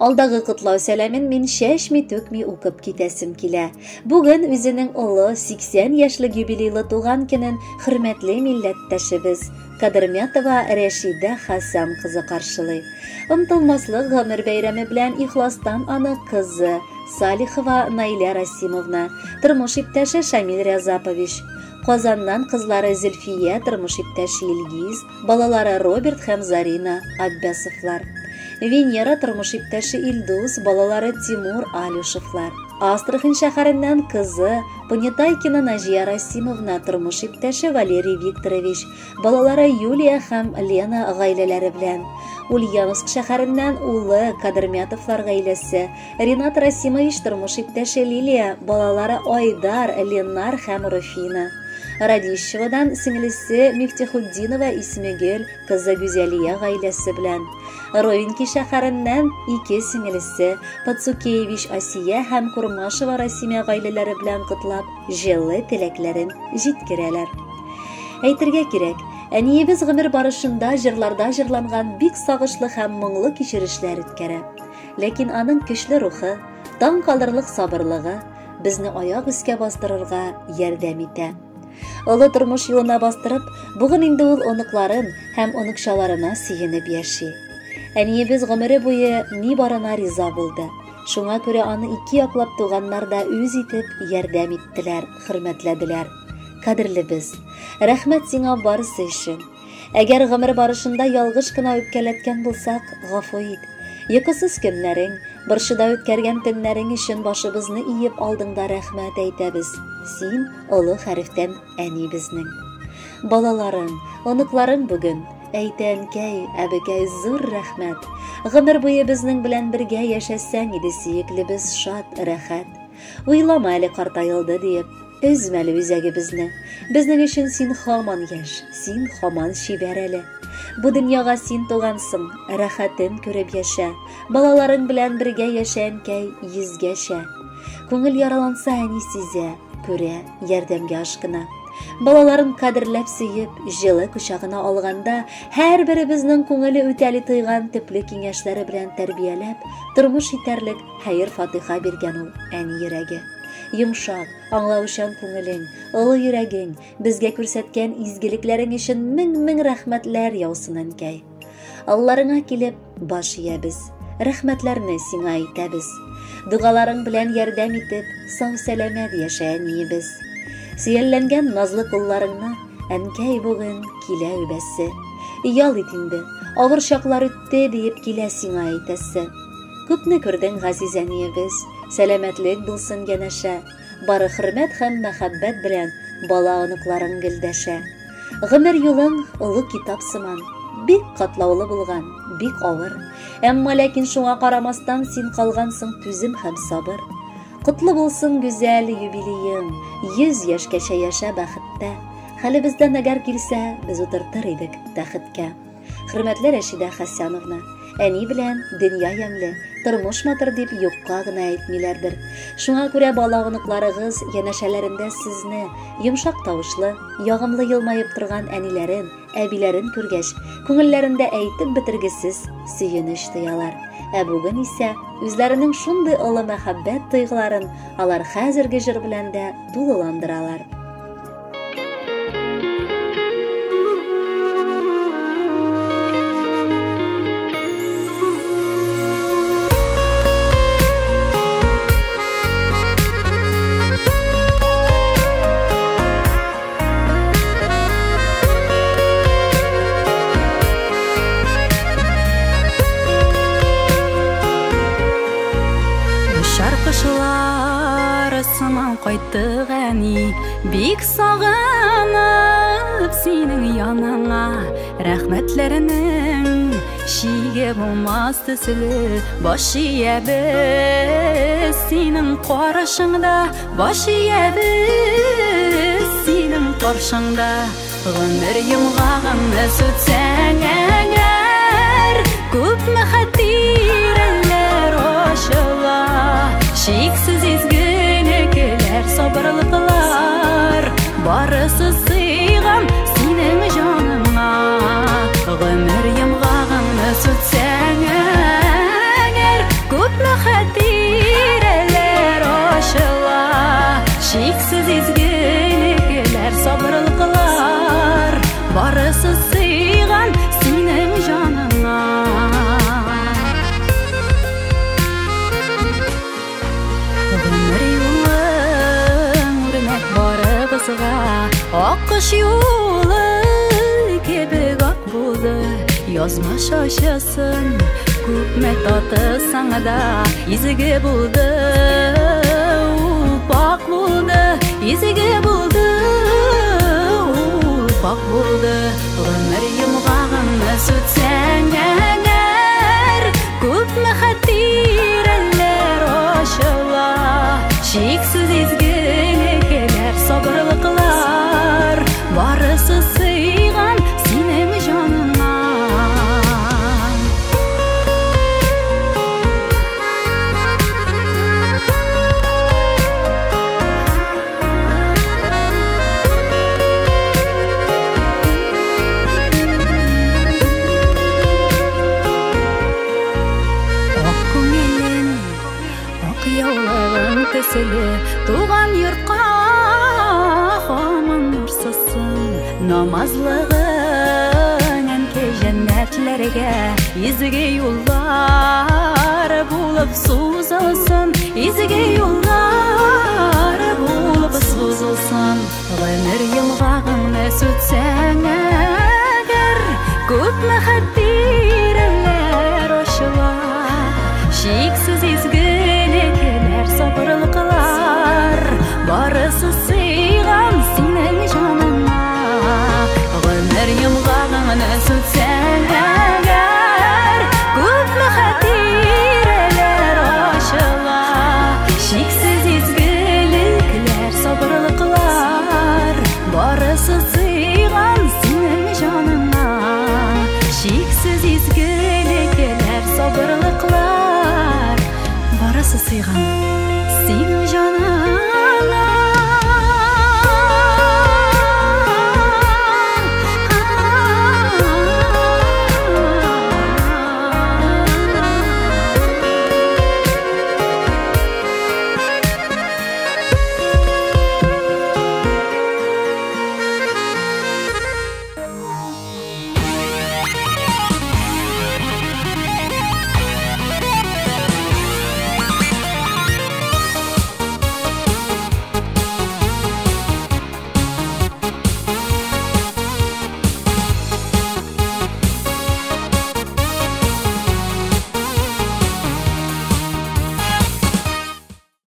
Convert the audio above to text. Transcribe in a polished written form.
Алдагы котлау сәламен мин чәчми-түкми укып китәсем килә. Бүген үзенең олы 80 яшьлек юбилейлы туган көнен хөрмәтле милләттәшебез Кадырмятова Рәшидә Хәсән кызы каршылый. Онтылмаслык гомер бәйрәме белән ихластан аны кызы Салихова Наилә Расимовна, тормыш иптәше Шамил Рязапович, Казаннан кызлары Зөлфия, тормыш иптәше Илгиз, балалары Роберт һәм Зарина Аббасовлар. Венера, тормыш иптәше Илдус, балалары Тимур Алюшевлар. Астрахань шәһәреннән кызы Понятайкина Наҗия Расимовна, тормыш иптәше Валерий Викторович, балалары Юлия һәм Лена гаиләләре белән. Ульяновск шәһәреннән улы Кадырмятовлар гаиләсе, Ринат Расимович тормыш иптәше Лилия, балалары Айдар, Ленар һәм Руфина. Радищевадан сеңлесе Мифтихутдинова Исмегөл, кызы Гүзәлия гаиләсе белән. Ровеньки шәһәреннән ике сеңлесе Пацукеевич Асия һәм Курмашева Расимә гаиләләре белән котлап, җылы теләкләрен җиткерәләр. Әйтергә кирәк, әниебез гомер барышында җырларда җырланган бик сагышлы һәм моңлы кичерешләр үткәрә. Ләкин аның көчле рухы, таң калырлык сабырлыгы безне аяк өскә бастырырга ярдәм итә. Олы тормыш юлына бастырып, бүген инде ул оныкларын һәм оныкчаларына сөенеп яши. Әниебез гомере буе ни барына риза булды. Шуңа күрә аны ике яклап туганнар да үз итеп ярдәм иттеләр, хөрмәтләделәр. Кадерлебез, рәхмәт сиңа барысы өчен. Әгәр гомер барышында ялгыш кына үпкәләткән булсак, гафу ит. Йокысыз көннәрең, борчуда үткәргән төннәрең өчен башыбызны иеп алдыңда рәхмәт әйтәбез. Син олы хәрефтән әни безнең. Балаларың, оныкларың бүген әйтә әнкәй, әбекәй зур рәхмәт. Гомер буе безнең белән бергә яшәсәң иде сөеклебез шат, рәхәт. Уйлама әле картаелды диеп, Өзмә әле үзәгебезне. Безнең өчен син һаман яшь, син һаман чибәр әле. Бу дөньяга син тугансың, рәхәтен күреп яшә. Балаларың белән бергә яшә, әнкәй, йөзгәчә. Күңел яраланса, әни сизә, күрә, ярдәмгә ашкына. Балаларын кадерләп сөеп, җылы кочагына алганда, һәрберебезнең күңеле үтәли тойган төпле киңәшләре белән тәрбияләп, тормыш итәрлек хәер-фатиха биргән ул әни йөрәге. Йомшак, аңлаучан күңелең, олы йөрәгең, безгә күрсәткән изгелекләрең өчен мең-мең рәхмәтләр яусын, әнкәй. Алларыңа килеп, баш иябез, рәхмәтләрне сиңа әйтәбез. Догаларың белән ярдәм итеп, сау-сәламәт яшә, әниебез. Сөялләнгән назлы кулларыңны, әнкәй, бүген килә үбәсе. Ял ит инде, авыр чаклар үтте, диеп килә сиңа әйтәсе. Күпне күрдең, газиз әниебез, сәламәтлек булсын янәшә, бары хөрмәт һәм мәхәббәт белән бала оныкларың гелдәшә. Гомер юлың олы китап сыман, бик катлаулы булган, бик авыр. Әмма ләкин шуңа карамастан син калгансың түзем һәм сабыр. Котлы булсын гүзәл юбилеең, 100 яшькәчә яшә бәхеттә. Хәлебездән әгәр килсә, без утыртыр идек тәхеткә. Хөрмәтле Рәшидә Хәсәновна, әни белән дөнья ямьле, тормыш матур дип юкка гына әйтмиләрдер. Шуңа күрә бала оныкларыгыз янәшәләрендә сезне, йомшак тавышлы, ягымлы елмаеп торган әниләрен, әбиләрен күргәч, күңелләрендә әйтеп бетергесез сөенеч тоялар. Ә бүген исә үзләренең шундый олы мәхәббәт тойгыларын алар хәзерге җыр белән дә тулыландыралар. Очар кошлар сыман кайттык, әни, бик сагынып синең яныңа. Рәхмәтләренең чиге булмас төсле, баш иябез синең карашыңда, баш иябез синең каршыңда. Гомер йомгагыңны сүтсәң әгәр, күпме хатирәләр ачыла, чиксез изгелекләр, сабырлыклар, барысы сыйган синең җаныңа. Гомер йомгагыңны сүтсәң әгәр, Чиксез изгелекләр, сабырлыклар, барысы сыйган синең җаныңа. Гомер юлың үрнәк барыбызга, аккош юлы кебек ак булды. Язмыш ачысын күпме татысаң да, изге булды, ул пакь булды, изге булды, ул пакь булды. Гомер йомгагыңны сүтсәң әгәр, күпме хатирәләр ачыла. Чиксез изгелекләр, сабырлыклар, барысы сыйган синең җаныңа. Ак күңелең, ак яулыгың төсле, туган йортка һаман нурсызсың. Намазлыгың әнкәй җәннәтләргә изге юллар булып сузылсын, изге юллар булып сузылсын. Гомер йомгагыңны сүтсәң әгәр, күпме хатирәләр ачыла. Чиксез изгелекләр, сабырлыклар, барысы сыйган синең җаныңа. Гомер йомгагыңны сүтсәң әгәр, күпме хатирәләр ачыла. Чиксез изгелекләр, сабырлыклар, барысы сыйган синең җаныңа. Чиксез изгелекләр, сабырлыклар, барысы сыйган синең